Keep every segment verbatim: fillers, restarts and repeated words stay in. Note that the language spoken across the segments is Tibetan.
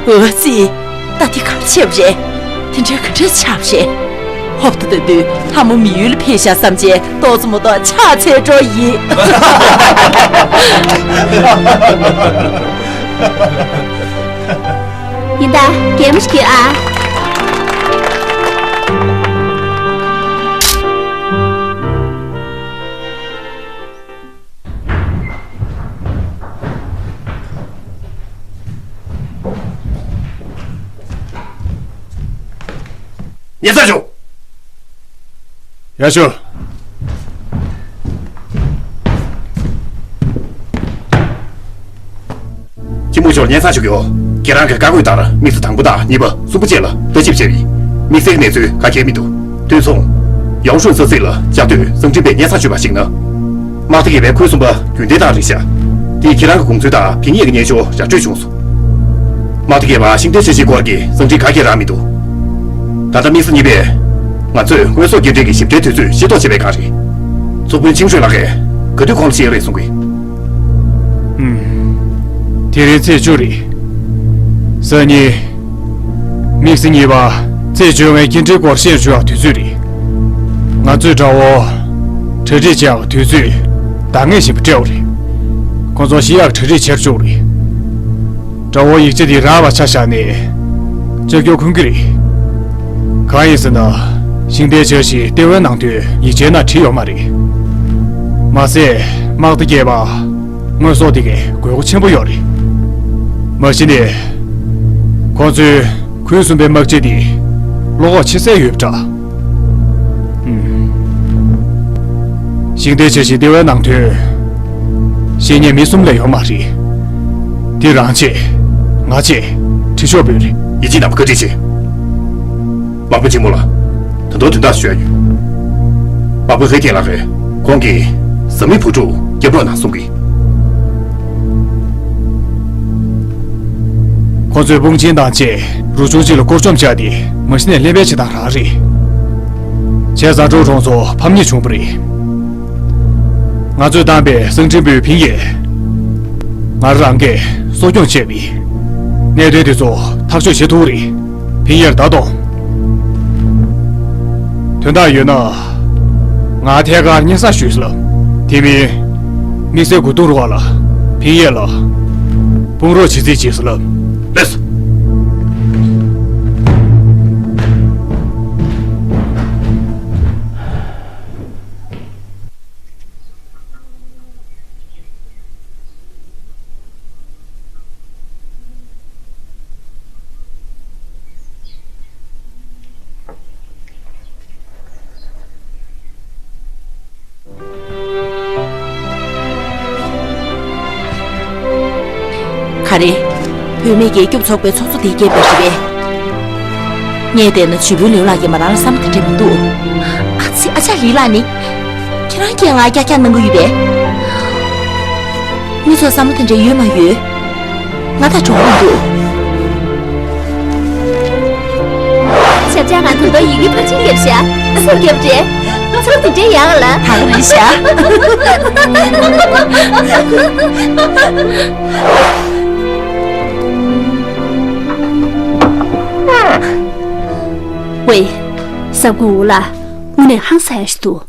འོ་ཙི། ད་དེ་ག་རེ་བྱས་པ་རེད། དེ་འདྲའི་ག་འདྲས་ཆགས་པ་རེད། ཧོབ་ཏེ་ལྟ་དུས་ལྷ་མོ་མི་ཡུལ་ལ་ཕེབས་ཤག་བསམ་བྱས་ཏོག་ཙམ་མ་གཏོགས་ཕྱག་འཚལ་འགྲོ་ཡི། ཡིན་ད། གད་མོ་ཞིག་གྱོན་ཨ། ཉན་ས་ཞུ། ཡ་ཞུ། ཁྱི་མོ་ཞོར་ཉན་ས་ཞུ་གི་ཡོད། ཁྱེད་རང་གི་བཀའ་བཀོད་ལྟར་དམིགས་བསལ་དང་པོ་དང་གཉིས་པ་གསུམ་པ་བཅས་ལ་ལྟ་ཞིབ་བྱས་པས། དམིགས་བསལ་གྱི་གནས་ཚུལ་ག་གེ་མི་འདུག་དུས་མཚུངས། ཡའོ་ཧྲུན་ས་ཚིགས་ལ་བཅའ་སྡོད་གསང་འཕྲིན་པས་སྙན་སེང་ཞུས་པར་གཞིགས་ན། དམག་སྡེ་བརྒྱད་པའི་ཁུལ་གསུམ་པ་རྒྱུན་ལྡན་དང་རེད་ཤག་དེས་ཁྱེད་རང་གི་དགོངས་ཚུལ་དང་ཕིང་ཡེ་གི་སྙན་ཞུ་ར་སྤྲོད་བྱུང་སོང་། དམག་སྡེ་བརྒྱད་པ་ཤིང་རྟའི་འཆར་གཞིའི་སྐོར་གྱི་གསང་འཕྲིན་ག་གེ་རག་མི་འདུག་ད་ལྟ་དམིགས་བསལ་གཉིས་པས་ང་ཚོས་དངོས་ཟོག་སྐྱེལ་འདྲེན་གྱི་ཞིབ་ཕྲའི་དུས་ཚོད་ཤེས་རྟོགས་བྱས་པའི་སྒང་རེད། ཚོགས་དཔོན་ཆིང་ཧྲུའེ་ལགས་ཀྱིས་ག་དུས་ཁོང་ལ་བཤད་ཡོད་རེད་གསུང་གི། ཨུམ། དེ་རིང་ཚེས་བཅུ་རེད། སང་ཉིན། དམིགས་བསལ་གཉིས་པ་ཚེས་བཅོ་ལྔའི་སྐྱེལ་འདྲེན་སྐོར་བཤད་བཅུག་ཡག་དུས་ཚོད་རེད། ང་ཚོས་དགྲ་བོ་གྲ་སྒྲིག་བྱེད་ཡག་དུས་ཚོད་འདང་ངེས་བཞིན་པ་སྤྲད་པ་རེད། ཁོང་ཚོ་ཤི་ཡག་གྲ་སྒྲིག་བྱེད་བཅུག་རེད། དགྲ་བོ་ཡིག་ཆ་འདི་རག་པ་ཆ་བཞག་ནས་ལྕགས་ཀྱོག་ཁུར་གྱི་རེད། གང་ཡིན་ཟེར་ན། ཤིང་རྟའི་འཆར་གཞིའི་ལྟེ་བའི་ནང་དོན་ཡིག་ཆའི་ནང་བྲིས་ཡོད་མ་རེད། མ་ཟད་དམག་སྡེ་བརྒྱད་པ་དངོས་ཟོག་དེ་གའི་དགོས་མཁོ་ཆེན་པོ་ཡོད་རེད། མ་གཞི་ནས་ཁོང་ཚོའི་ཁུལ་གསུམ་པའི་དམག་སྤྱི་དེ་བློ་ཁོག་ཆེ་ས་ཡོད་པ་འདྲ། ཨུམ། ཤིང་རྟའི་འཆར་གཞིའི་ལྟེ་བའི་ནང་དོན་ཤེས་མཁན་མི་གསུམ་ལས་ཡོད་མ་རེད། དེ་རང་བྱས། ང་བྱས། ཁྲི་ཤོག་བོད་རེད། ཡིད་ཆེས་རྣམ་པ་བཀའ་དྲིན་ཆེ། དམག་དཔོན་ཆེན་མོ་ལགས། ད་དུང་དོན་དག་ཞུ་ཡ་ཡོད། དམག་དཔོན་ཧེ་ཐེན་ལགས་རེད། ཁོང་གིས་བཟའ་མི་བུ་ཕྲུག་སྐྱབས་རོགས་གནང་གསུང་གི། ཁོ་ཚོའི་དཔུང་ཆེན་དང་བཅས་རུ་ཆུང་གཅིག་ལ་བསྐོར་བཅོམ་བྱས་ཏེ་མ་གཞི་ནས་ཀླད་པའི་བྱེད་སྟངས་རང་རེད། བྱས་ཙང་ཀྲོའུ་གྲོང་ཚོ་ཕམ་ཉེས་བྱུང་བ་རེད། ང་ཚོས་བཏང་པའི་གསང་འཕྲིན་པུའུ་ཕིང་ཡེ། ང་རང་གིས་གསོ་སྐྱོང་བྱས་པས། གནད་དོན་དེ་ཚོ་ཐག་གཅོད་བྱེད་ཐུབ་རེད། ཕིང་ཡེར་ད་དོ། དོན་དག་ཡོད་ན། ང་ཐད་ཀར་སྙན་སེང་ཞུས་ལ། དེ་མིན། དམིགས་བསལ་གོ་བསྡུར་བ་ལ། ཕིང་ཡེ་ལ། དཔུང་རོགས་བྱེད་རྩིས་བྱས་ལ། ལགས་སོ། ག་རེ། བུད་མེད་རྒྱལ་སྐྱོབ་ཚོགས་པའི་ཚོགས་གཙོ་དེ་སྐྱེས་པ་རེད་པས། ངས་བལྟས་ན་ཇུས་འབུལ་ལེའུ་ལགས་ཀྱིས་མ་རང་ལ་བསམ་བློ་དེ་འདྲ་མི་འདུག་ཨ་ཙི། ཨ་ཅག་ལི་ལགས་ནི། ཁྱེད་རང་གིས་ང་ཀྱག་ཀྱག་གནང་གི་ཡོད་པས། མི་ཚོ་བསམ་བློ་དེ་འདྲ་ཡོད་མ་ཡོད། ང་དང་གྲོགས་པོ་འདུག་ཞབས་ཆག་ང་ད་དུང་ཡི་གེ་ཕར་ཕྱིན་བརྒྱབ་ཤག་སུ་བརྒྱབ་རེད། ཚུར་དེ་འདྲའི་ཡག་ལ། ད་ག་རེད་ཤག་ཝེ། ས་ཁུ་འུ་ལགས། དངོས་གནས་ཧང་སང་ཡ་ཞིག་འདུག་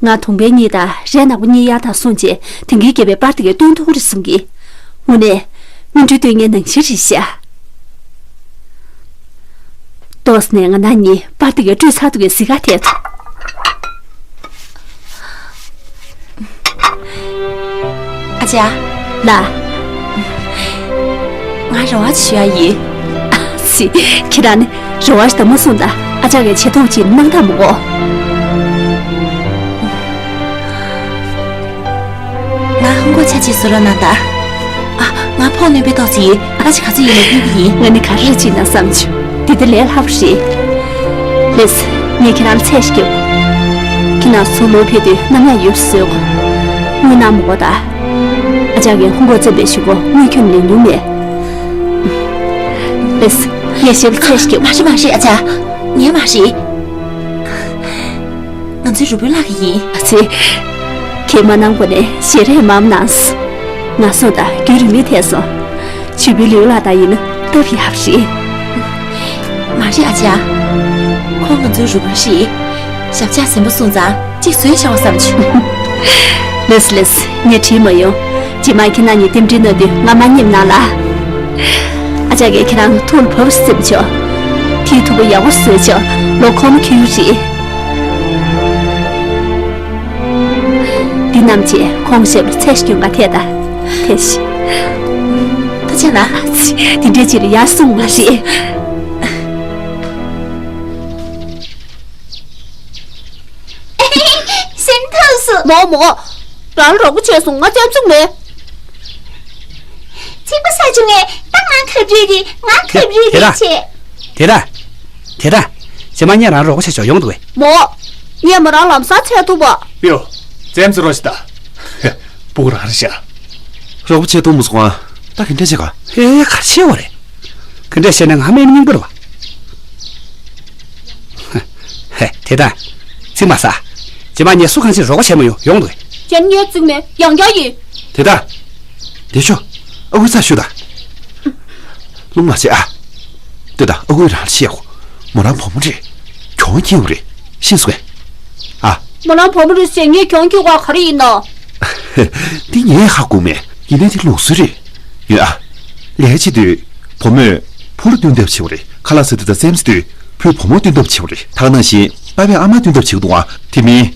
ང་དུང་པའི་གཉིས་དང་རས་ནག་པོ་གཉིས་གཡར་དང་སོང་རྗེས་དེང་གི་རྒྱལ་བའི་པར་དེ་གའི་སྟོན་ཐུག་རེད་གསུང་གི། དངོས་གནས། སྨིན་གྲོལ་སྟོན་མཁན་ནང་བཞིན་རེད་ཤག་ཏོག་ཙམ་ནས་ང་རང་གཉིས་པར་དེ་གའི་སྤྲོད་ཚར་འདུག་གས་གཟིགས་ག་ཐད་དོ། ཨ་ཅག་ལགས། ང་རེ་བ་ཞུ་ཡ་ཡིན། ཨ་ཙི། ཁྱེད་རང་ནི་རེ་བ་ཞིག་ད་མ་གསུངས་ད། ཨ་ཅག་གིས་བྱེད་ཐུབ་ཅིག་གནང་ཐབས་མི་དགོས། ང་ཧོང་ཀོང་ཆ་ཅིག་བཟོ་རོགས་གནང་དང་། ཨ། ང་ཕོགས་སྣོན་པའི་ཏོག་ཙམ་ཡིན། ཨ་ཅག་ག་ཚོད་ཡིན་ན་ཕུལ་གི་ཡིན། ང་ནི་ག་རེ་རེ་བྱེད་ན་བསམ་བྱུང་། དེ་དེ་ལས་སླ་པོ་རེད། ལགས་སེ། ངས་ཁྱེད་རང་ལ་ཚད་ཞིག་བརྒྱབ། ཁྱེད་རང་ཚོ་ལོག་ཕེབས་དུས་རྣམ་གཡེང་ཡོད་བཟོས་གོ། དངུལ་གནང་མི་དགོས་ད། ཨ་ཅག་གིས་ཧོང་ཀོང་བཙན་པའི་གཞུག་གུ་དངུལ་ཁྱོན་ལེན་མྱོང་མེད། ལགས་སེ། ངས་ཞེ་པོ་ཚད་ཞིག་བརྒྱབ། མ་རེད་མ་རེད། ཨ་ཅག་ངས་མ་རེད། ང་ཚོའི་རུས་སྦལ་ལགས་ཀྱི་ཡིན། ཨ་ཙི། ཁྱེད་མ་གནང་གོང་ནས་ཞལ་རས་མངམ་གནང་སོང་། ང་སོང་དང་རྒྱུན་རིང་མོ་ཐལ་སོང་། ཆུ་སྦིས་ལིའུ་ལགས་དང་ཡིན་ན་སྟབས་ཡག་པོ་རེད། མ་རེད་ཨ་ཅག་ཁོང་ང་ཚོའི་རུས་སྦལ་རེད། ཞབས་ཆག་ཟིན་པ་སོང་ཙང་གཅིག་བཟོས་བཞག་པ་བསམ་བྱུང་། ལགས་སོ་ལགས་སོ། ངས་དྲིས་མ་ཡོང་། རྗེས་མ་ཁྱེད་རང་གཉིས་རྟེན་འབྲེལ་གནང་དུས་ང་མ་ཉེས་གནང་ལ། ཨ་ཅག་གིས་ཁྱེད་རང་ཐུགས་ལ་བབས་སེམས་ཆོག་དེའི་ཐུག་པ་ཡག་པོ་བཟོས་ཆོག་ལོ་ཁོམ་ཁྱོད་རེད། འདི་རྣམས་ཀྱིས་ཁོང་ཞབས་ལ་ཚད་ཞིག་གྱོན་ག་ཐད་ད། ཐད་ཤིག་ཐུགས་རྗེ་གནང་། དེ་འདྲའི་ཅིག་ལ་ཡར་སོང་མ་རེད། སེམས་ཐག་སོ། མོ་མོ། རང་རོགས་པ་བྱས་སོང་། ང་བཙན་བཟུང་མེད། ཚིག་པ་ཟ་བྱུང་ངས་ད་ང་ཁབ་རིལ་རེད། ང་ཁབ་རིལ་རེད་བྱས། དེ་ད། དེ་ད། ཞེ་མ་ངས་རང་རོགས་པ་བྱས་ཆོག་ཡོང་འདུག་གས། མོ། ངས་མོ་རང་ལམ་སང་འཚོལ་ཐུབ་པ། པིའོ། བཙན་བཟུང་རོགས་ཞིག་ད། སྤུ་གུ་རང་རེད་ཤག་རོགས་པ་བྱས་ཐུབ་མ་སོང་ཨ། ད་ག་འདྲ་བྱེད་ག་ཧེ་ག་རེ་བྱེད་བ་རེད། ག་འདྲ་བྱས་ན་ང་སྨན་རྙིང་པ་རེད་བ། ཧེ་དེ་ད། ཚིག་མ་ཟ། རྗེས་མ་ངས་སུ་གང་ཞིག་རོགས་པ་བྱས་མ་ཡོང་ཡོང་འདུག་གས། ཅན་ངས་བཙུགས་མེད། ཡང་བསྐྱར་ཡིན། དེ་ད། དེ་ཤོ། ཨ་ཁུའི་རྩར་ཤོད་ད། རླུང་མ་བྱེད་ཨ། ལྟོས་དང་ཨ་ཁུས་རང་ལ་བཤད་གོ། མོ་རང་བུ་མོ་རེད། གྱོང་ཁེལ་བ་རེད། ཤེས་སོང་ངས། ཨ། མོ་རང་བུ་མོ་རེད་ཟེར་ངས་གྱོང་ཁེལ་བ་ག་རེ་ཡིན་ནམ། འདི་ངས་ཧ་གོ་མེད། ཡིན་ནའི་འདི་ལུགས་སྲོལ་རེད། ཡོད་ཨ། ལས་བྱེད་དུས། བུ་མོས་ཕོ་ལོ་བསྟུན་ཐབས་བྱེད་པ་རེད། ཁ་ལག་ཟ་དུས་དང་སེམས་ཟ་དུས། བུས་བུ་མོར་བསྟུན་ཐབས་བྱེད་པ་རེད། ད་ག་ནང་བཞིན་པ་ཕས་ཨ་མར་བསྟུན་ཐབས་བྱེད་ཀྱི་འདུག་ཨ། དེ་མིན།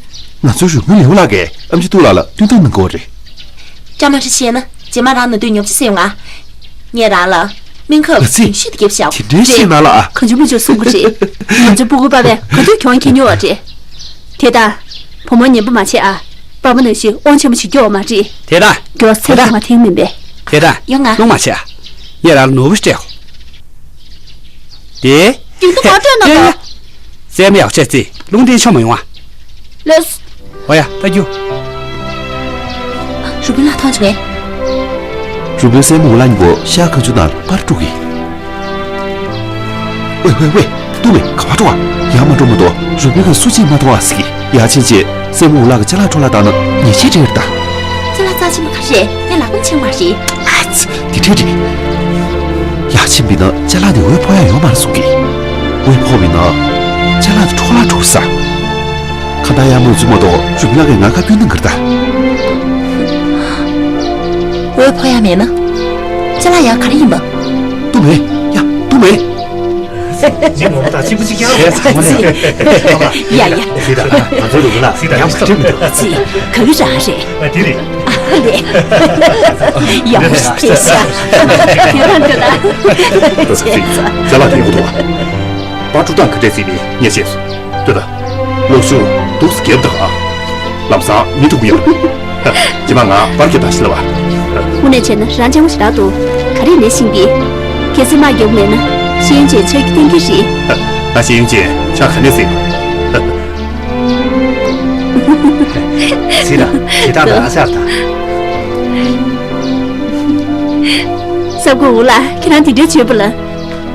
ང་ཚོའི་རུས་སྦལ་ལེའུ་ལགས་ཀྱིས་ཨེམ་ཆི་ཏུའུ་ལགས་ལ་བསྟུན་ཐབས་གནང་དགོས་པ་རེད། བཀྲ་མ་ཤིས་ཤེས་ན་རྗེས་མ་རང་ན་དུས་ཉོབ་ཆ་ཟེར་ཡོང་ང་། ངས་རང་ལ་སྨན་ཁབ་ལ་ཙི། ཉུང་ཤོས་དེ་རྒྱབ་བཞག་དེ་འདྲའི་རེད། བཤད་ན་ལ་ཨ། གང་བྱུང་མང་བྱུང་གསུང་གི་རེད། ང་ཚོའི་སྤུ་གུ་པ་ཕས་ག་དུས་གྱོང་ཁེལ་མྱོང་བ་རེད། དེ་ལྟ། བུ་མོ་ངན་པ་མ་བྱེད་ཨ། པ་ཕ་ནང་བཞིན་དབང་ཆེན་པོ་ཞིག་སྐྱོ་བ་མ་རེད། དེ་ལྟ། མགྱོགས་ཚད་དེ་ལྟ། ང་ཐེངས་མིན་པས། དེ་ལྟ། ཡོང་ང་། རླུང་མ་བྱེད་ཨ། ངས་རང་ལ་ནོར་བུ་ཞིག་སྤྲད་གོ། དེ། རྒྱུན་དུ་མ་སྤྲད་ན་ཡ་ཡ། ད། རྩེད་མོ་ཡག་བྱས་རྩེ། རླུང་འཕྲིན་ཆོ་མ་ཡོང་ཨ། ལགས། ཨོ་ཡ་ད་རྒྱུ། རུས་སྦལ་ལགས་ཐོན་བྱུང་ངས། རུས་སྦལ་སྲས་མོ་འུ་ལག་གཉིས་པོ་ཤར་གངས་ཆུ་ནང་པར་དཀྲུག་གི། ཝེ་ཝེ་ཝེ། ཏུ་མེ་ག་པར་འགྲོ་བ། ཡར་མ་འགྲོ་མ་གཏོགས་རུས་སྦལ་གྱིས་སུ་གཅིག་མ་མཐོང་བ་ཟེར་གི། ཡར་ཕྱིན་རྗེས་སྲས་མོ་འུ་ལག་གི་ཅ་ལག་འཕྲོ་བརླག་བཏང་ན་ཉེས་ཆད་སྤྲད་ཀྱི་རེད་ད། ཅ་ལག་རྩ་ཆེན་པོ་ག་རེ་རེད། ངས་ལག་པ་ཆེན་པོ་མ་རེད། ཨ་ཙི། དེ་འདྲས་རེད། ཡར་ཕྱིན་པ་ཡིན་ན་ཅ་ལག་དེ་འོད་ཕོག་ཡ་ཡོད་མ་རེད་གསུང་གི། འོད་ཕོག་པ་ཡིན་ན་ཅ་ལག་དེ་འཕྲོ་བརླག་འགྲོ་གི་རེད་ས། གང་ལྟར་ཡར་མར་འཛུལ་མ་གཏོགས་རུས་སྦལ་ལགས་ཀྱིས་ང་བཀའ་བཀྱོན་གནང་གི་རེད་ད། འོད་ཕོག་ཡ་མེད་ན། ཅ་ལག་ཡང་ག་རེ་ཡིན་པ། ཏུ་མེ། ཡ། ཏུ་མེ། ཅི་མོ་ད་གཅིག་པུ་གཅིག་རྐྱང་། བྱས་ཚང་མ་ནས། ཡ་ཡ། ཞེས་དང་ང་ཚོའི་རུས་སྦལ་ལགས་ཉམས་སུ་ཁྲིད་མི་འདུག་ཅི། ག་གི་རང་རེད། ཨ་དེ་རེད། ཨ་ལེ། ཡག་པོ་ཞིག་བྱས་ཤག་ཁྱེད་རང་འདྲ་ད། ལྟོས་ས་ཅིག་ཅ་ལག་དེ་ཡོང་གི་འདུག་པ། པར་དཀྲུག་སྟངས་ག་འདྲས་ཟིན་ནས་ངས་ཤེས་སོང་། ལྟོས་དང་། ལོ་ཤུ། འདུག་སེ་རྒྱབ་དང་ཨ། ལམ་སང་མི་ཐུག་གི་ཡོད་རེད། རྗེས་མ་ང་པར་རྒྱབ་དང་ཤི་ལ་བ། དངོས་གནས་བྱས་ན་རང་སྤྱང་པོ་ཞེ་དྲག་འདུག་ག་རེ་ནས་ཤེས་ཀྱི། གལ་སྲིད་མར་རྒྱབ་མེད་ན་ཤེས་ཡོན་ཅན་ཆགས་རྒྱུ་གཏན་འཁེལ་རེད། ང་ཤེས་ཡོན་ཅན་ཆགས་ག་ནས་ཟིན། ཟིན་ལ་དེ་དག་ལ་ཨ་ཤར་དང་། གསར་འགོད་འུ་ལགས་ཁྱེད་རང་དེ་འདྲའི་བྱོས་པ་ལ།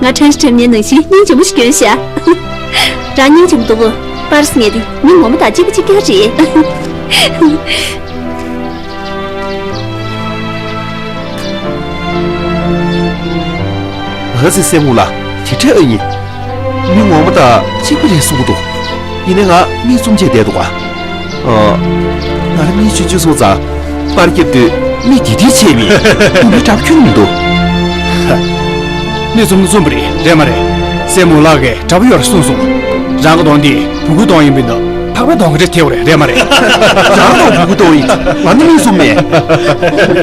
ང་ཁྲེན་ཁྲེན་ཉིན་ནང་བཞིན་སྙིང་རྗེ་མོ་ཞིག་གྱོན་ཤག་རང་སྙིང་རྗེ་མོ་འདུག་གོ། པར་སི་ངེད་དེ་མི་ངོ་མ་དང་གཅིག་པ་གཅིག་རྐྱང་རེད། ཨ་ཙི་སྲས་མོ་ལགས་དེ་འདྲ་ཨེ་ཡིན། མི་ངོ་མ་དང་གཅིག་པ་རེད་གསུང་གི་འདུག་ཡིན་ནའི་ང་མིག་བཙུམ་བྱས་བསྡད་འདུག་ག་ཨ། ང་རང་མིག་ཆུང་ཆུང་སོང་ཙང་པར་རྒྱབ་དུས་མིག་དིག་དིག་བྱས་མིན་འདུག་མི་འདྲ་པོ་ཁྱོན་མི་འདུག་མིག་བཙུམ་བཙུམ་པ་རེད། རེད་མ་རེད། སྲས་མོ་ལགས་ཀྱིས་འདྲ་པོ་ཡོད་རེད་གསུངས་སོང་། རང་གི་གདོང་འདི་བུ་གུའི་གདོང་ཡིན་པ་ཡིན་ན་ཕག་པའི་གདོང་གི་འདྲ་ཐལ་བ་རེད། རེད་མ་རེད། རང་གདོང་བུ་གུའི་གདོང་ཡིན། ང་ནི་མིག་བཙུམ་མེད།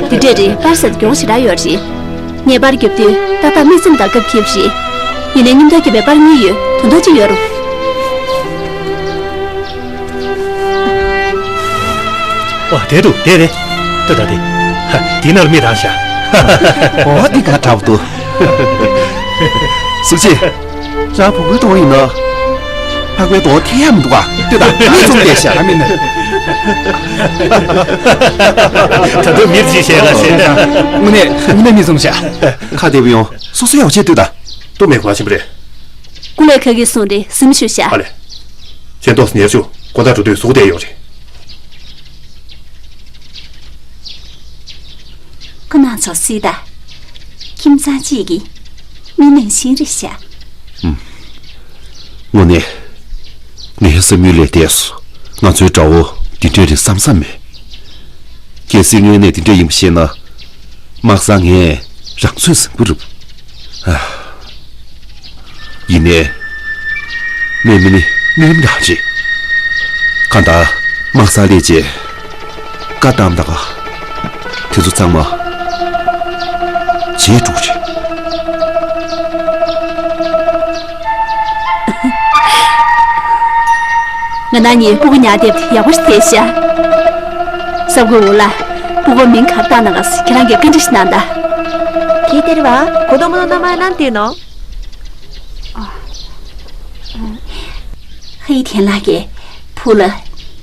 འདི་འདྲས་རེད། པར་ཟེར་གྱོང་ཞེ་དྲག་ཡོད་རེད། ངས་པར་རྒྱབ་དུས་ཏག་ཏག་མིག་བཙུམ་དང་སྐབས་འཁེལ་བ་རེད། ཡིན་ནའི་སྙིང་དོན་རྒྱབ་པའི་པར་གཉིས་ཡོད། དོན་དག་གཅིག་ཡོད་རུང་། ཨོ་དེ་འདུག་དེ་རེད། ལྟོས་དང་དེ། ཧ། དེའི་ནང་ལ་མིག་རང་བཞག་ཨོ་འདི་ག་འདྲ་པོ་འདུག་སུ་ཆེ། རང་བུ་གུའི་གདོང་ཡིན་ན། ཕག་པའི་གདོང་ཐེ་ཡ་མི་འདུག་ག་ལྟོས་དང་མིག་བཙུམ་བསྡད་ཤག་ཨ་མིན། ད་དུང་མིར་ཅི་བྱས་ལ་ཟེར་ན། དངོས་གནས་དངོས་གནས་མིག་བཙུམ་ཤག་ཁ་བདེ་པོ་ཡོང་། སོ་སོ་ཡག་བྱས་ལྟོས་དང་། ཏུ་མེ་གོ་བ་ཆེན་པོ་རེད། ཀུ་ལེ་ཁ་གིས་གསུངས་རེད། གཟིམ་ཞུ་ཤག་ཨ་ལེ། ཆེན་ཏོག་ཉེར་ཤུ། དགོང་དག་འགྲོ་དུས་ཟུག་བསྡད་ཡོད་རེད། ཁོ་རང་ཚོ་སྲིད་ད། ཁྱིམ་ཚང་གཅིག་གི་མི་ནང་བཞིན་རེད་ཤག་དངོས་གནས། ངའི་བསམ་ཡུལ་ལས་འདས་སོང་། ང་ཚོའི་དགྲ་བོ་འདི་འདྲས་རེད་བསམ་བསམ་མེད། གལ་སྲིད་དངོས་གནས་འདི་འདྲས་ཡིན་པ་ཤེས་ན། དམག་སར་ངས་རང་ཚོད་ཟིན་པོ་རུབ། ཨ། ཡིན་ནའི། དམག་མི་ནི་དམག་མི་རང་རེད། གང་ལྟར་དམག་སར་སླེབས་རྗེས། བཀའ་བཏང་དང་། དེ་ཚོ་ཚང་མ་བརྗེད་འགྲོ་གི་རེད། ང་རང་གཉིས་སྤུ་གུ་ཉར་བསྡད་པ་དེ་ཡག་པོ་ཞིག་བྱས་ཤག་གཟབ་དགོས་འོ་ལ། སྤུ་གུ་མིང་ག་རེ་བཏགས་ན་ག་ཟེར་ཁྱེད་རང་གིས་བཀའ་འདྲི་ཞིག་གནང་དང་། 聞いてるわ。子供の名前なんていうの？ ཧེ་ཐེན་ལགས་ཀྱིས་བུ་ལ་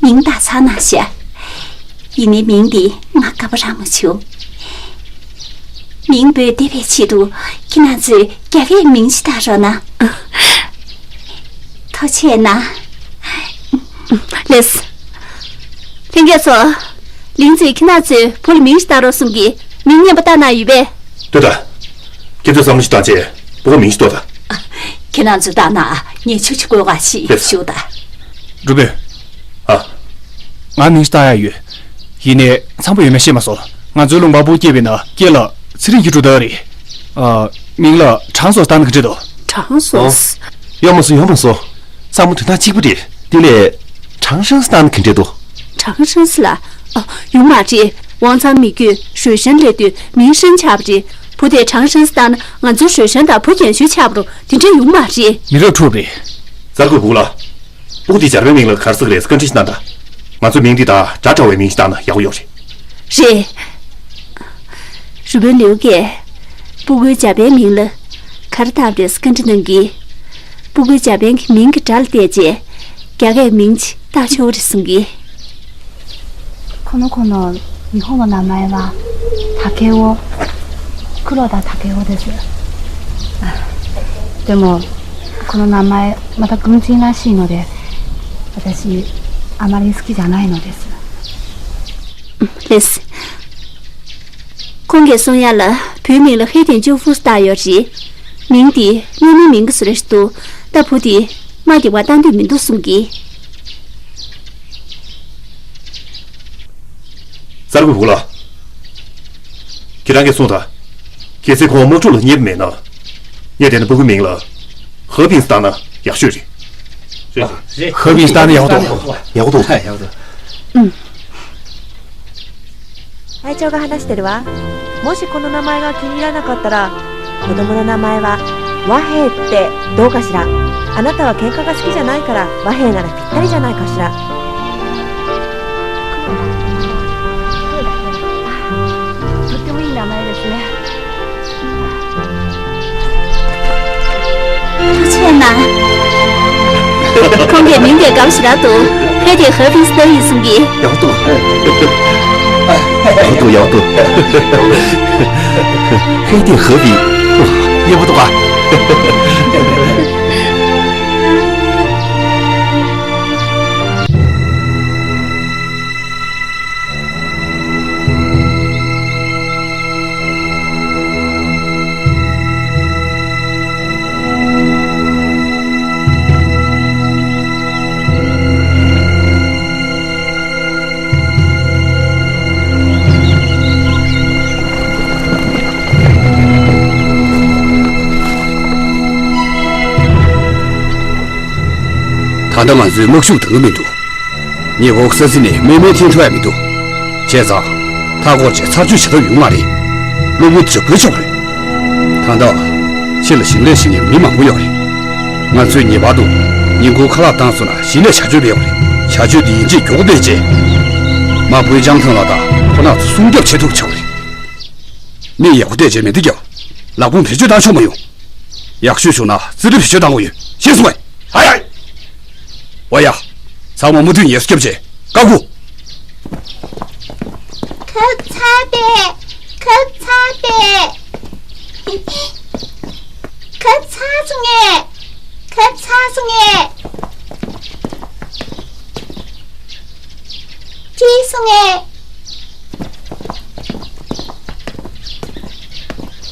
མིང་བཏགས་ཚར་གནང་ཤག་ཡིན་ནའི་མིང་འདི་ང་དགའ་པོ་རང་མ་བྱུང་། མིང་འབོད་བདེ་བའི་ཆེད་དུ་ཁྱེད་རང་ཚོས་རྒྱ་སྐད་མིང་ཞིག་བཏགས་རོགས་གནང་། ཐུགས་རྗེ་གནང་། ལགས་སོ། ལྷན་རྒྱས་ཚོ། ལིང་ཙིས་ཁྱེད་རང་ཚོའི་བུ་ལ་མིང་ཞིག་བཏགས་རོགས་གསུང་གིས། མིང་སྙན་པོ་བཏགས་གནང་ཡོད་པས། ལྟོས་དང་། ཁྱེད་ཚོས་བསམ་བློ་ཞིག་བཏང་བྱས་སྤུ་གུ་མིང་ཞིག་འདོགས་དང་། ཁྱེད་རང་ཚོས་བཏགས་ན་ངས་ཆུ་ཆུ་བསྐོལ་ག་ཞིག་ལགས་སོ། ཞུ་དང་། འགྲུབ་པས། ཨ། ང་མིང་ཞིག་བཏགས་ཡག་ཡོད། ཡིན་ནའི་འཚམ་པོ་ཡོད་མེད་ཤེས་མ་སོང་། ང་ཚོའི་ལུང་པ་བུ་སྐྱེས་པའི་ནང་སྐྱེས་ལ་ཚེ་རིང་གི་གྲུ་དར་རེད། ཨ། མིང་ལ་དྲང་སོགས་བཏགས་ན་ག་འདྲ་འདུག་དྲང་སོགས། ཡོད་མ་སོང་ཡོད་མ་སོང་། ཚང་མ་དོན་དག་གཅིག་པ་རེད། དེ་ལས། 长生 བཏགས་ན་ག་འདྲ་འདུག་དྲང་ཧྲན་སི་ལ། ཨ། ཡོང་མ་རེད། ཝང་ཚང་མི་རྒྱུད་ཧྲོས་ཧྲན་སླེབས་དུས་མིང་ཧྲན་ཆགས་པ་རེད། བུ་དེ་དྲང་ཧྲན་སི་བཏགས་ན་ང་ཚོ་ཧྲོས་ཧྲན་དང་བུ་རྒན་ཤོས་ཆགས་པ་རུ་དེ་འདྲ་ཡོང་མ་རེད། མི་རབས་འཁྲུག་རེད། གསར་འགོད་བུ་ལ། སྤུ་གུ་དེའི་འཇར་པན་མིང་ལ་ག་རེ་ཟེར་གི་རེད་ཟེར་བཀའ་འདྲི་ཞིག་གནང་དང་། ང་ཚོའི་མིང་འདི་དང་སྒྲ་འདྲ་བའི་མིང་ཞིག་བཏགས་ན་ཡག་པོ་ཡོད་རེད། རེད། རུ་པིན་ལིའུ་ཀས་སྤུ་གུའི་འཇར་པན་མིང་ལ་ག་རེ་བཏགས་པ་རེད་ཟེར་བཀའ་འདྲི་གནང་གིས། སྤུ་གུའི་འཇར་པན་གྱི་མིང་གི་སྒྲ་ལ་བལྟས་རྗེས་རྒྱ་སྐད་མིང་ཅིག་བཏགས་ཆོག་རེད་གསུང་གིས། この子の日本の名前はタケオ、 クロダタケオです。でも、この名前、また軍人らしいので、私、あまり好きじゃないのです。 ལགས། ཁོང་གིས་གསུང་ཡ་ལ་བུའི་མིང་ལ་ཧེ་ཐེན་ཅུ་ཧྥུ་བཏགས་ཡོད་རེད། མིང་འདི་དམག་མིའི་མིང་གི་བཟོ་འདྲ་ཞིག་འདུག་ད་བུ་འདི་དམག་གི་བ་བཏང་འདོད་མི་འདུག་གསུང་གིས། གསར་འགོད་བུ་ལ། ཁྱེད་རང་གིས་གསུངས་དང་། གལ་སྲིད་ཁོང་དམག་འཁྲུག་ལ་མཉེས་པ་མེད་ན། ངས་བལྟས་ན་སྤུ་གུའི་མིང་ལ་ཧ་པིན་བཏགས་ན་ཡག་ཤོས་རེད། ཧ་པིན་བཏགས་ན་ཡག་པོ་འདུག་ཡག་པོ་འདུག་ཡག་པོ་འདུག་ཨུམ། 隊長が話してるわ。もしこの名前が気に入らなかったら、子供の名前は和平ってどうかしら。あなたは喧嘩が好きじゃないから、和平ならぴったりじゃないかしら。とってもいい名前ですね。 ཐུགས་རྗེ་གནང་། ཁོང་གིས་མིང་དེ་དགའ་པོ་ཞེ་དྲག་འདུག་ཧེ་ཐེན་ཧ་པིན་བཏགས་ཡིན་གསུང་གིས། ཡག་པོ་འདུག་ཡག་པོ་འདུག་ཡག་པོ་འདུག་ཧེ་ཐེན་ཧ་པིན། ཡག་པོ་འདུག་ག་ད་ལྟ་ང་ཚོའི་དམག་ཤུགས་འདང་གི་མི་འདུག་ཉེ་འཁོར་ས་ཚིགས་ནས་དམག་མི་འཐེན་ཐུབ་ཡ་མི་འདུག་བྱས་ཙང་། མཐའ་འཁོར་བྱས་ཚར་གཅོད་བྱེད་ཐབས་ཡོད་མ་རེད། གློ་བུར་འཇབ་རྒོལ་བྱེད་དགོས་རེད། ད་ལྟ། ཕྱི་ལ་ཞིང་ལས་བྱེད་མཁན་མི་མང་པོ་ཡོད་རེད། ང་ཚོས་ངེས་པར་དུ་ཉིན་གུང་ཁ་ལག་བཏང་སོང་ན་ཞིང་ལས་བྱ་སྤྱོད་སྤེལ་དགོས་རེད། བྱ་སྤྱོད་འདི་ཡན་ཆད་མགྱོགས་པོ་སྤེལ་རྗེས། མ་བུའི་ལྕང་ཐང་ལ་དང་ཁོ་ན་ཚོ་སྲུང་སྐྱོབ་བྱེད་ཐུབ་ཆོག་རེད། མི་ཡག་པོ་བལྟས་རྗེས་མེ་མདའ་བརྒྱབ། ལག་དཔུང་བེད་སྤྱོད་བཏང་ཆོག་མ་ཡོང་། ཡག་ཤོས་བྱུང་ན་རྩིས་རིག་བེད་སྤྱོད་བཏང་དགོས་ཡོད། ཤེས་སོང་ངས། ཧ་ཡ། ཨོ་ཡ། ཚང་མ་མུ་མཐུད་ངལ་གསོ་རྒྱབ་རྗེས་བཀའ་བསྒོ། ཁབ་ཚ་སྟེ། ཁབ་ཚ་སྟེ། ཁབ་ཚ་སོང་ངས། ཁབ་ཚ་སོང་ངས། སོང་ངས།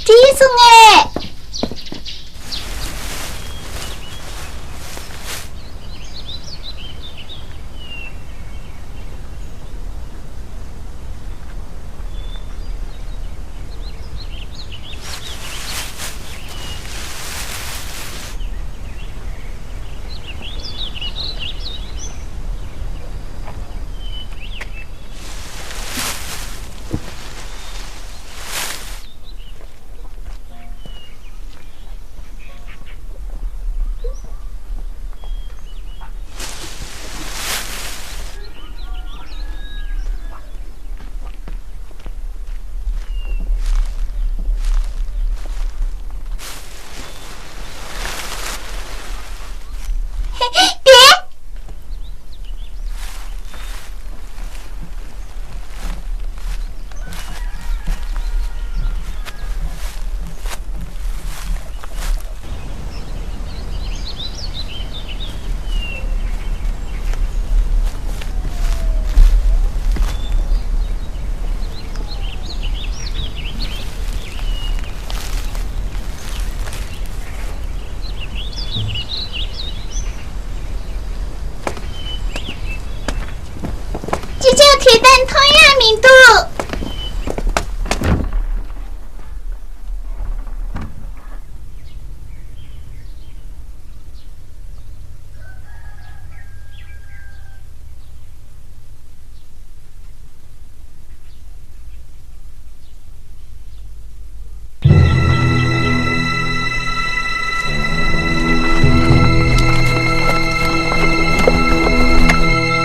བྲིས་སོང་ངས། ཅི་ཅག་དེ་ལྟར་མཐོང་ཡ་མི་འདུག་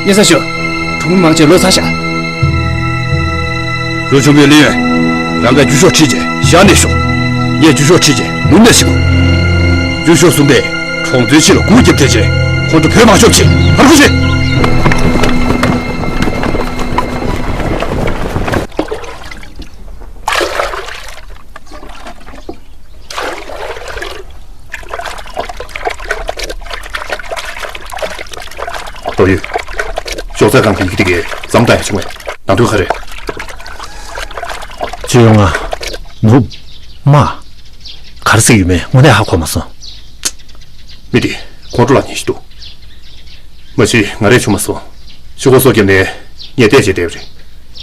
སྙན་སེང་ཞུ། གྲོང་མི་མང་ཆེ་ལོག་ཚར་ཤག་རུ་ཆུང་བའི་ལི་ཡོན། རང་ག་རྒྱུ་ཤོག་ཁྲིད་རྗེས་ཞག་ནས་ཤོག་ངས་རྒྱུ་ཤོག་ཁྲིད་རྗེས་ནུབ་ནས་ཤི་གོ་རྒྱུ་ཤོག་གསུམ་པས་གྲོང་ཚོའི་ཕྱི་ལ་སྒུག་རྒྱབ་ཐལ་ཆེ། ཁོང་ཚོ་བོད་མང་ཤོག་ཆེ། ཧར་ཁུ་ཆེ། ཏོ་ཡུ། ཤོག་ཚད་ཁང་གི་ཡི་གེ་དེ་གས་ཙམ་ལྟ་ཡ་བྱུང་བས་ནང་དོན་ག་རེད། ཅི་ཡོང་ང་། ནུབ། མ། ག་རེ་ཟེར་ཡོད་མེད་དངོས་གནས་ཧ་གོ་མ་སོང་། མི་དེ་ཁོང་ཁྲོ་ལངས་ཉེན་ཞིག་འདུག་མ་གཞི་ང་རས་བྱུང་མ་སོང་། ཤོག་གུ་སོགས་བརྒྱབ་ནས་ངས་བལྟས་བྱས་བསྡད་པ་རེད།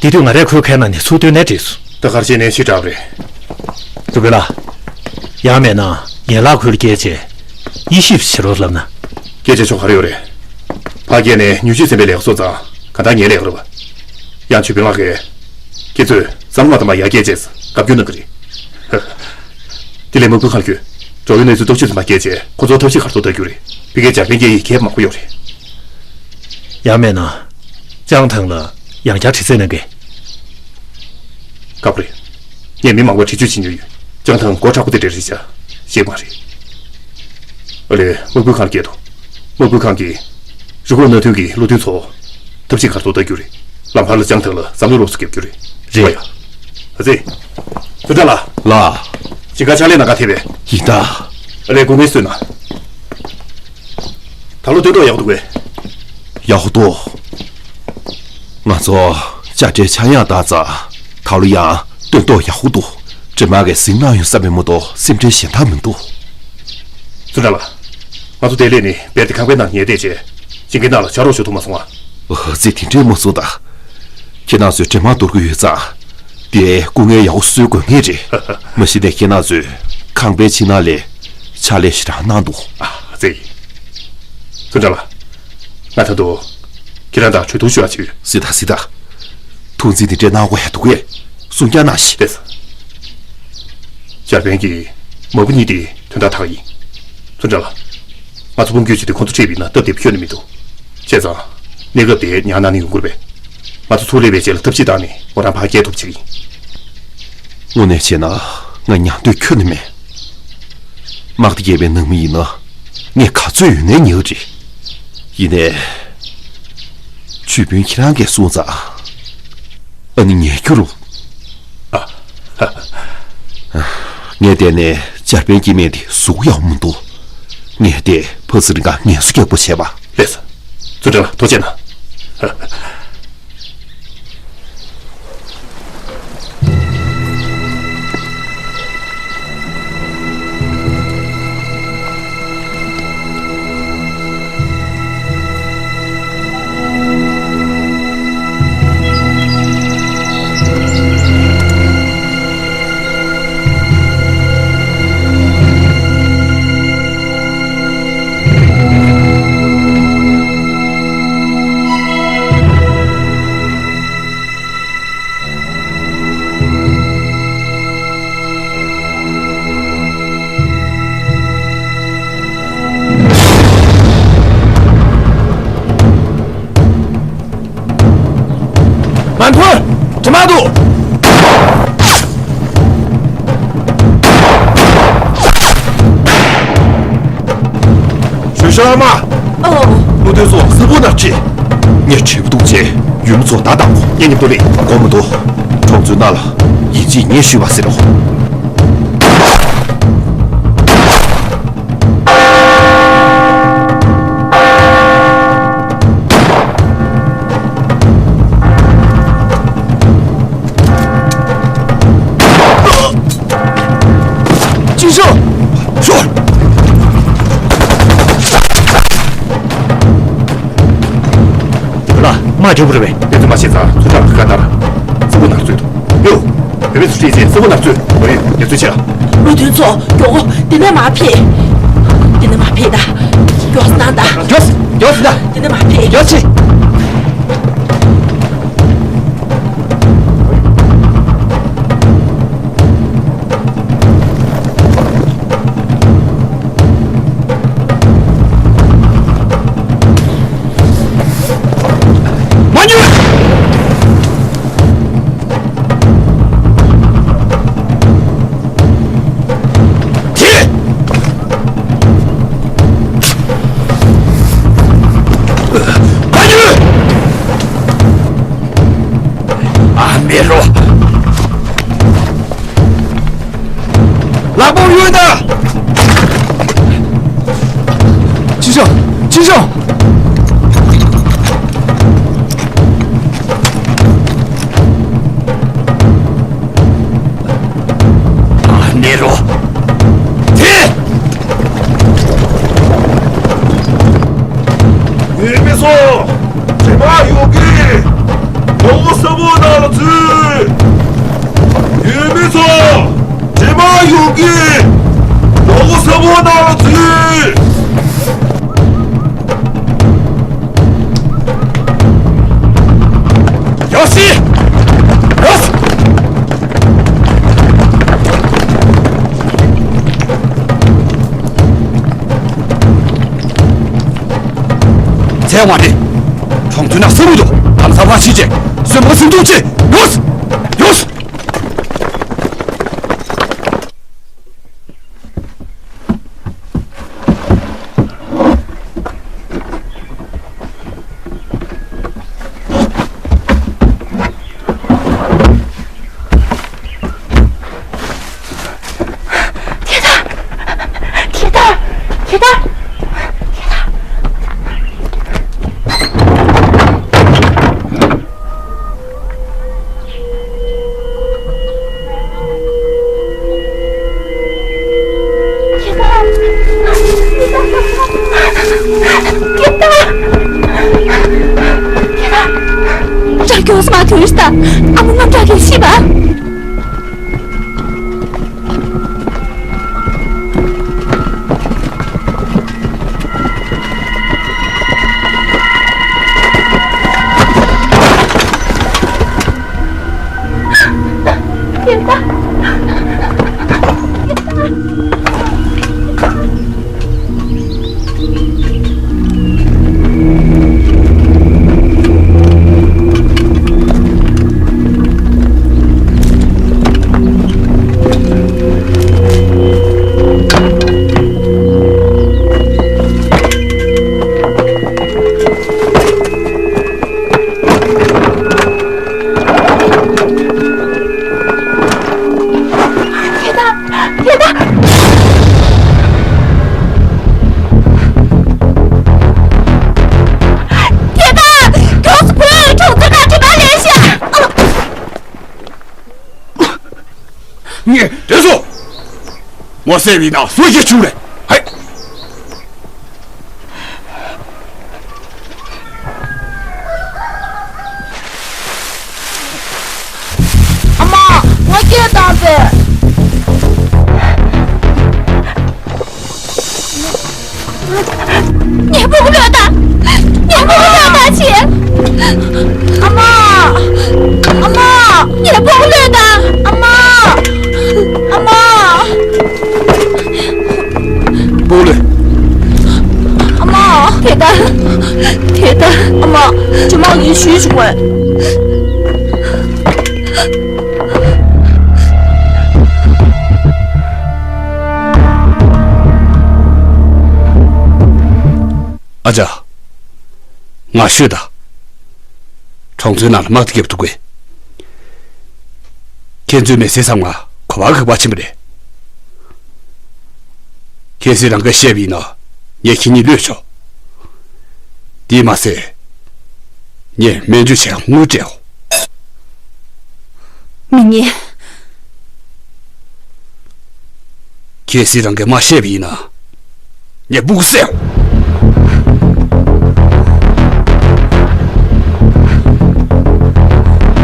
དེ་དུས་ང་རས་ཁོའི་ཁའི་ནང་ནས་ཚུར་བཏོན་ནས་བྲིས་སོང་། ད་ག་རེ་བྱས་ནས་ཕྱིར་དྲགས་པ་རེད། ཀྲུ་པེ་ལགས། ཡང་མེད་ན་ཡན་ལག་ཁུལ་སྐྱེལ་བྱས་དབྱེ་ཞིབ་བྱེད་རོགས་ལབ་ན། སྐྱེལ་བྱས་ཆོག་ག་རེ་ཡོད་རེད། ཕར་སྐྱེལ་ནས་མྱུར་ཞིབ་ཚན་པས་ལས་ཀ་བཟོ་ཙང་གང་ལྟར་ངས་ལས་ཀ་རེད་པ། ཡང་ཆོས་དཔོན་ལགས་ཀྱིས། ཁྱེད་ཚོས་གཙང་མ་དམ་པ་ཡར་སྐྱེལ་བྱས་བཀའ་བཀྱོན་གནང་གི་རེད། དེ་ལས་དམག་དཔོན་ཁང་གིས་འགྲོ་བའི་གནས་ཚུལ་རྟོག་ཞིབ་ཚན་པ་སྐྱེལ་བྱས་ཁོ་ཚོར་ཐབས་ཤེས་ག་རེ་ཐུབ་ཐབས་བསྒྱུར་རེད། ཕ་གིའི་འཇར་པན་སྐད་ཡིག་མཁས་པ་མང་པོ་ཡོད་རེད། ཡང་མེད་ན། ལྕང་ཐང་ལ་ཡང་བསྐྱར་དྲི་རྩད་གནང་གི། ཁག་པོ་རེད། ངས་མི་མང་པོར་དྲི་གཅོད་བྱེད་མྱོང་ཡོད། ལྕང་ཐང་མགོ་མཁྲེགས་པོ་དེ་འདྲ་རེད་ཤག་ཤེས་མ་རེད། ཨ་ལས་དམག་དཔོན་ཁང་སྐད་དོ། དམག་དཔོན་ཁང་གིས། རི་ཁོག་སྣ་མཐུན་གྱི་བློ་མཐུན་ཚོ། ཐབས་ཤེས་ག་རེ་ཐུབ་ཐབས་བསྒྱུར་རེད། ལམ་བར་ལ་ལྕང་ཐང་ལ་བསམ་བློའི་སློབ་གསོ་རྒྱབ་རྒྱུ་རེད། རེད། ཨ་ཡ། ཨ་ཙི། ཙུ་ཏྲ་ལགས། ལགས། ཅིང་ཁ་ཕྱག་ལས་གནང་ག་ཐེ་བས། ཡིན་ད། ཨ་ལས་སྐུ་ངལ་གསོས་གནང་། ད་ལོ་སྟོན་ཐོག་ཡག་འདུག་གས། ཡག་པོ་འདུག་ང་ཚོ་དཔྱ་ཁྲལ་ཆག་ཡང་བཏང་ཙང་ད་ལོ་ཡང་སྟོན་ཐོག་ཡག་པོ་འདུག་འདྲེ་དམག་གིས་ཟིང་གནང་ཡོང་ས་མེད་མ་གཏོགས་སེམས་ཁྲལ་གཞན་དག་མི་འདུག་ཙུ་ཏྲ་ལགས། ང་ཚོ་དེ་ལས་ནི་བེར་ཏི་ཁང་པའི་ནང་ཉལ་བསྡད་བྱས་ཅིང་གི་ནང་ལ་ཕྱག་རོགས་ཞུ་ཐུབ་མ་སོང་ང་། ཨ་ཙི། དེ་འདྲས་མ་གསུང་ད། ཁྱེད་རང་ཚོས་འདྲེ་དམག་གཏོར་གྱི་ཡོད་ཙང་། དེ་སྐུ་ངལ་ཡག་པོ་གསོ་དགོས་ངེས་རེད། མ་གཞི་ནས་ཁྱེད་རང་ཚོས་ཁང་པའི་ཕྱི་ནང་ལ་ཕྱག་ལས་ཞེ་དྲག་གནང་འདུག་ཨ་ཙི། ཙུ་ཏྲ་ལགས། ང་ད་དུང་ཁྱེད་རང་དང་གྲོས་བསྡུར་ཞུ་བ་བྱེད་ཡོད། སྲིད་ད་སྲིད་ད། ཐུགས་འཛིན་དེ་འདྲས་གནང་དགོས་ཡ་འདུག་གས། གསུང་རྐྱང་གནང་ཞིག་ལགས་སོ། འཇར་པན་གྱི་མ་བུ་གཉིས་དེ་དོན་དག་དག་ཡིན། ཙུ་ཏྲ་ལགས། ང་ཚོ་དཔུང་སྐྱོད་བྱས་ཏེ་ཁོང་ཚོ་ཁྲིད་པ་ཡིན་ན་སྟབས་བདེ་པོ་ཁྱོན་ནས་མི་འདུག་བྱས་ཙང་། གནས་སྐབས་དེ་ཉར་གནང་ནས་ཡོང་དགོས་པས། ང་ཚོ་ཚུར་སླེབས་པའི་རྗེས་ལ་ཐབས་ཤེས་བཏང་ནས་མོ་རང་ཕར་སྐྱེལ་ཐུབ་ཅིག་ཡིན། དངོས་གནས་བྱས་ན་ང་ཉར་འདོད་ཁྱོན་ནས་མེད། དམག་སྡེ་བརྒྱད་པའི་ནང་མི་ཡིན་ན་ངས་ག་ཚོད་ཡོད་ནའི་ཉར་གི་རེད། ཡིན་ནའི། ཆོས་དཔོན་ཁྱེད་རང་གིས་གསུངས་ཙང་། ཨ་ནི་ཉལ་རྒྱུ་རུ། ཨ། ངས་བལྟས་ནས་འཇར་པན་སྐྱེ་དམན་དེ་གཟུགས་ཡག་མི་འདུག་ངས་བལྟས་ཕ་ཚི་རིང་ག་ངལ་གསོ་རྒྱག་པོ་བྱས་པ། ལགས་སོ། ཙུ་ཏྲ་ལགས་ཐུགས་རྗེ་གནང་། ཨན་ཐོན། དྲི་མ་འདུག་ཞུ་ཤ་མ། ཨོ། བློ་མཐུན་ཚོ་གསལ་པོ་ན་ཅི། ངས་བྲེལ་བ་འདུག་ཅེས་ཡུལ་མི་ཚོ་བརྡ་བཏང་གོ། ངས་མཉམ་དུ་ལས་དགོས་མི་འདུག་གྲོང་ཚོའི་ནང་ལ་ཡིན་གཅིག་ངས་ཞུས་པ་ཟེར་རོ། ཅི་ཞོ། ཞོ། ལ་མ་འབྲས་བུ་རེད་པས། དེ་ཚོ་མ་བྱས་ཙང་ཚུར་ཐག་ག་ལྟར་སྲིན་པོ་ནར་ཚོད་དུ་ཡོ། བོད་པའི་སུ་ཁྲིད་ཅེས་སྲིན་པོ་ནར་ཚོད་ངོ་ཡོད་ངལ་རྩོལ་ཆེ་ལ། བློ་མཐུན་ཚོ་མགྱོགས་པོ་དེ་ནས་མར་ཕེབས། དེ་ནས་མར་ཕེབས་ད། མགྱོགས་སེ་གནང་ད། མགྱོགས་སེ་མགྱོགས་སེ་ད། དེ་ནས་མར་ཕེབས། མགྱོགས་སེ། མ་ཉོན། དེ། མ་ཉོན། ཨ་མེ་རོ། ལག་པ་གཡོན་ད། ཅི་བྱ། ཅི་བྱ། ཨ་ནེ་རོ། དེ། ཡུལ་མི་ཚོ། དྲི་མ་གཡུག་གི། གྲོགས་པོ་གསལ་པོ་ནང་ལ་འཛུལ། ཡུལ་མི་ཚོ། དྲི་མ་གཡུག་གི། གྲོགས་པོ་གསལ་པོ་ནང་ལ་འཛུལ། ཡོ་སི། ཡོ་སི། ཚེ་དབང་རེད། གྲོང་ཚོའི་ནང་སེམས་མི་འདུག་ལམ་སང་ཕར་ཕྱིན་རྗེས་གསོན་པོ་ཟིན་འདུག་ཅེས། ཡོ་སི། ཡོ་སི། ཁྱེད་ད། ཁྱེད་ད། ཁྱེད་ད། ཁྱེད་ད། ཁྱེད་ད། ཁྱེད་ད། ཁྱེད་ད། རང་སྐྱོ་སྨ་དུས་ད། ཨ་མ་དངངས་སྐྲག་གིས་ཤི་བ། ཁྱེད་ད། ཁྱེད་ད། ཁྱེད་ད། མགྱོགས་སུ་བུ་ཡོད་གྲོང་ཚོའི་ནང་དྲི་མ་ལེན་ཤག་ངས་དེ་ཚོ། མོ་སེ་བི་ན་སུ་ཞིག་བྱུང་རེད། ཧེ། ཨ་མ། ང་སྐད་བཏང་པས། ངའི་སྤུ་གུ་གློད་དང་། ངའི་སྤུ་གུ་གློད་དང་བྱེད། ཨ་མ། ཨ་མ། ངའི་སྤུ་གུ་གློད་དང་། ཨ་མ། ཨ་མ། སྤུ་གུ་གློད། ཨ་མ། དེ་ལྟར། དེ་ལྟར། ཨ་མ། ཇོ་མོ་ཡིན་ཞུས་བྱུང་བས། ཨ་ཅག་ང་ཤོད་དང་། གྲོང་ཚོའི་ནང་ལ་དམག་སྡེ་རྒྱབ་འདུག་གས། ཁྱེད་ཚོའི་མི་སེར་ཚང་མ་གོ་བ་ག་པར་ཕྱིན་པ་རེད། གལ་སྲིད་རང་གིས་བཤད་པ་ཡིན་ན་ངས་ཁྱེད་གཉིས་གློད་ཆོག་དེས་མ་ཟད། ངས་སྨན་བཅོས་བྱས་དངུལ་སྤྲད་འོ། མི་ཉན། གལ་སྲིད་རང་གིས་མ་བཤད་པ་ཡིན་ན། ངས་སྤུ་གུ་བསད་འོ།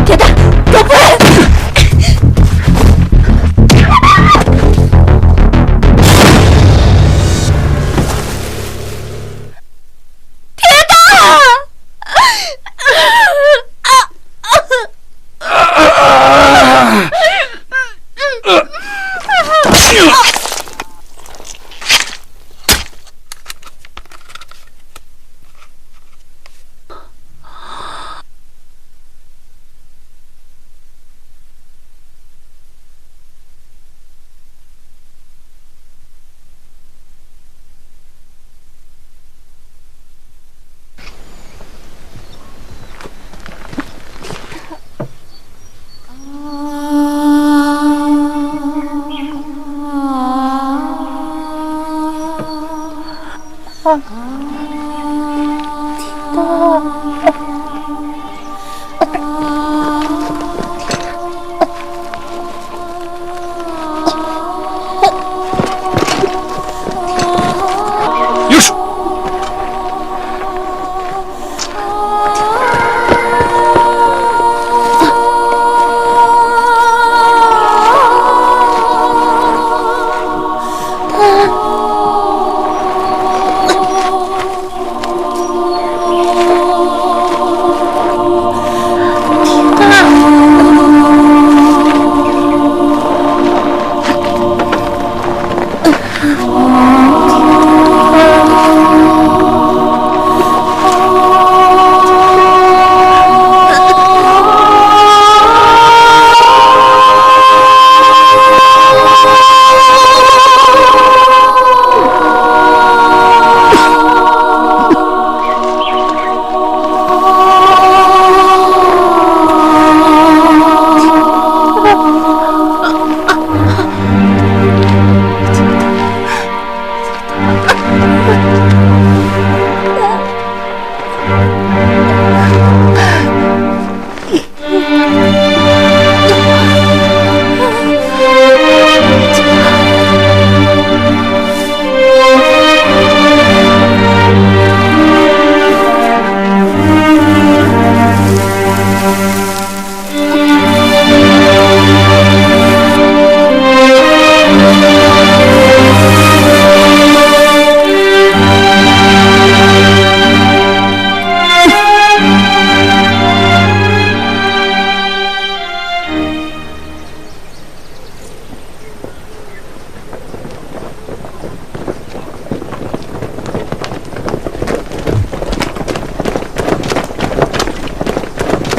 དེ་ད་གྲོགས་པོ། དེ་ད།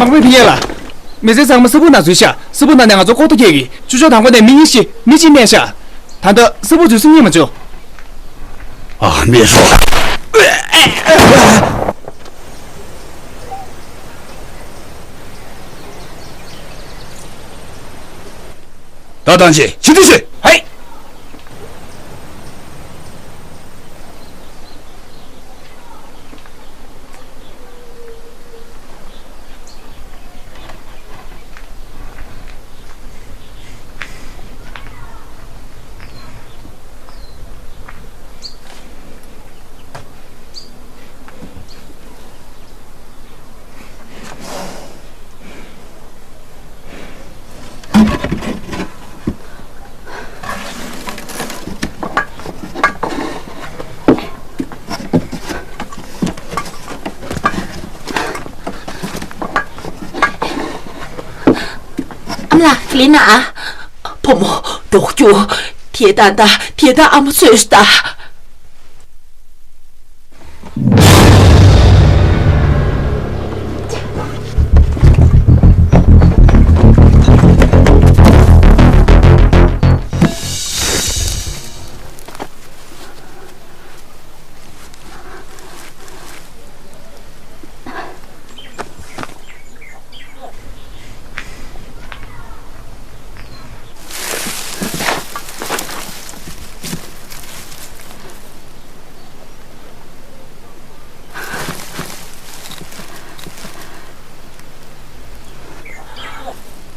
དམག་མི་ཕི་ཡེ་ལགས། མི་སེར་ཚང་མ་ས་ཕུག་ནང་འཛུལ་ཤག་ས་ཕུག་ནང་ནས་ང་ཚོ་ལྐོག་ཐུག་སྐྱེལ་གི། ཆུ་ཕྱོགས་དང་པོ་ནས་མི་གཉིས་ཤི། མི་གཅིག་རྨས་ཤག་ད་ལྟ་ས་ཕུག་འཛུལ་ས་རྙེད་མ་བྱུང་། ཨ་མེ་རོ། ད་ཐང་ཆད། ཕྱིར་འཐེན་བྱོས། ཧེ། ཨ་མ་ལགས། ལི་ན། བུ་མོ། འགྲོ་རྒྱུ། དེ་ད་ད། དེ་ད་ཨ་མ་ཚོས་ད།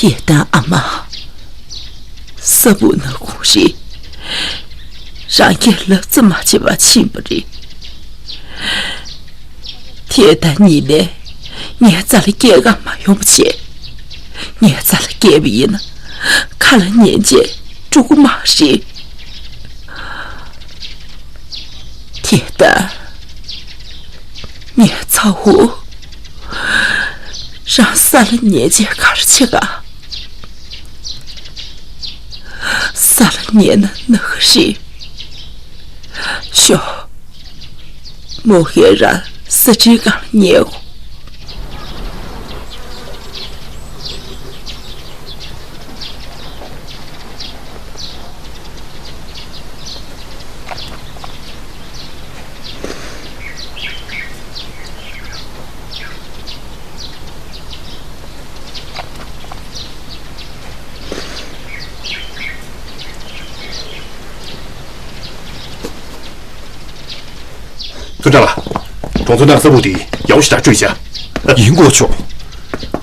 དེ་ལྟར་ཨ་མ། ས་བུག་ན་ཁོང་རེད། རང་གིས་ལབ་རྩིས་མ་བྱས་པར་ཕྱིན་པ་རེད། དེ་དང་གཉིས་ནས་ངའི་རྩ་ལ་སྐྱེལ་ག་མ་ཡོང་བ་བྱས། ངའི་རྩ་ལ་སྐྱེལ་བ་ཡིན་ན་ཁ་ལ་ཉན་བྱས་འགྲོ་གི་མ་རེད། དེ་ལྟར་ངའི་ཚ་བོ་རང་ས་ལ་ཉལ་བྱས་ག་རེ་བྱེད་ག། ས་ལ་ཉལ་ན་ན་གི་རེད། ཤོག། མོ་ཧེ་ར་ས་ཁྲིའི་སྒང་ལ་ཉལ་གོ། ཚུན་ཁྲང་ལགས། གྲོང་ཚོ་ནང་ས་སྦུག་དེ་ཡག་པོ་ཞེ་དྲག་བསྐྲུན་བཞག། ཡིན་གོ་ཆོག།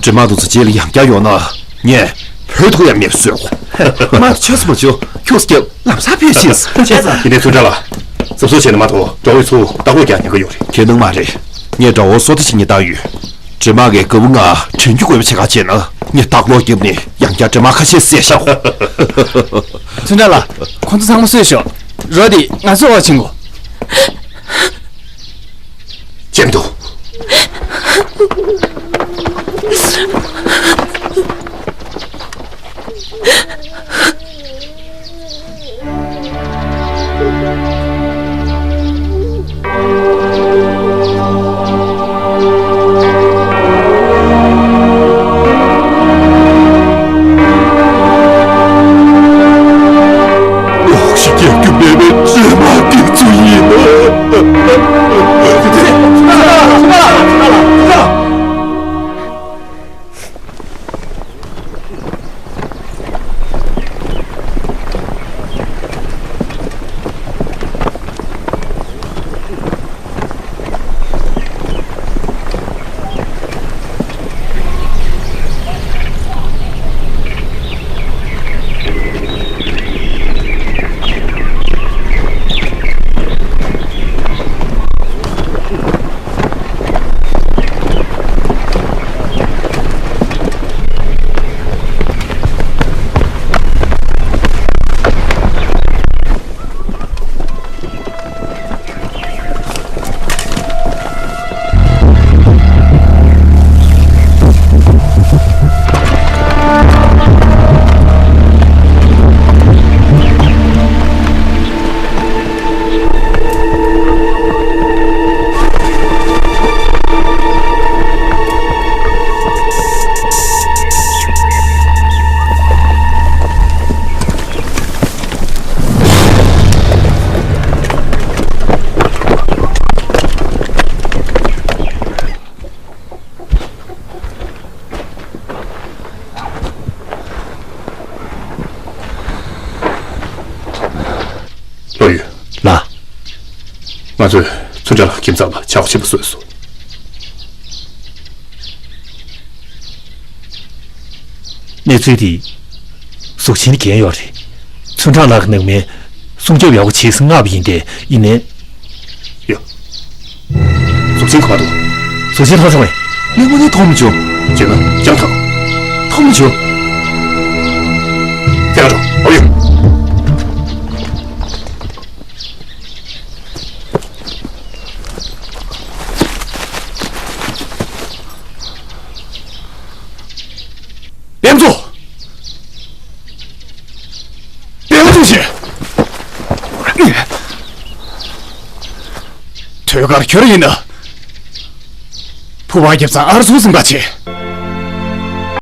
འདྲེ་དམག་དེ་ཚོ་རྗེས་ལ་ཡང་བསྐྱར་ཡོང་ན་ངས་བོད་ཐུག་ཡང་མེད་པ་བཟོས་གོ། མ་ཆགས་སུ་མ་བྱོས། ཁྱོད་སྐྱབས་ལམ་སང་ཕེབས་ཤིག། བྱས་ཙང་། ཡིན་ནའི་ཚུན་ཁྲང་ལགས། གཟབ་གཟབ་བྱས་ན་མ་གཏོགས་དགྲ་བོས་ཚུར་བདག་པོ་རྒྱག་ཉེན་ཁ་ཡོད་རེད། ཁྱེད་སྣང་མ་རེད། ངས་དགྲ་བོར་སོ་ལྟ་བྱེད་ཉེན་བཏང་ཡོད། འདྲེ་དམག་གིས་དགའ་བོ་ང་དྲན་རྒྱུ་དགོས་པ་བྱེད་ག་བྱས་ན་ངས་ལྟག་ལོག་བརྒྱབ་ནས་ཡང་བསྐྱར་འདྲེ་དམག་ཁ་ཤས་བསད་བཞག། ཚུན་ཁྲང་ལགས། ཁོང་ཚོ་ཚང་མ་གསོས་ཤོག། རོ་དེ་ང་ཚོའི་འོག་ཕྱིན་གོ། ཅེམ་དུ། འོག་ཞིག་རྒྱག་རྒྱུ་མེད་པའི་འདྲེ་དམག་འདི་ཚོ་ཡིན། བློ་ཡོད། ལགས། ང་ཚོས་ཚུན་ཁྲང་ལགས་ཁྱིམ་ཚང་ལ་ཆག་སྒོ་ཆེན་པོ་བཟོས་སོང་། གནས་ཚུལ་འདི་གཟུགས་ཆེན་འགན་ཡོད་རེད། ཚུན་ཁྲང་ལགས་ཀྱི་ནང་མི་སྲུང་སྐྱོབ་ཡག་པོ་བྱས་ཟིན་མངགས་པ་ཡིན་ཏེ། ཡིན་ནའི། ཡ། གཟུགས་ཆེན་ག་པར་འདུག་གཟུགས་ཆེན་ལྷོ་སོང་བས། ངས་དངོས་གནས་མཐོང་མི་བྱུང་། བྱས་ན་ཅང་ཐང་། མཐོང་མི་བྱུང་། ཁྱེད་རང་ཚོ་འོ་ཡོད། ལེམ་ཚོ། ལེམ་ཚོ་ཞེས། ཐོད་དཀར་ཁྱོད་ཡིན་ན། ཕུ་བ་རྒྱབ་ཚང་ཨར་སུ་ཟིན་པ་བྱེད།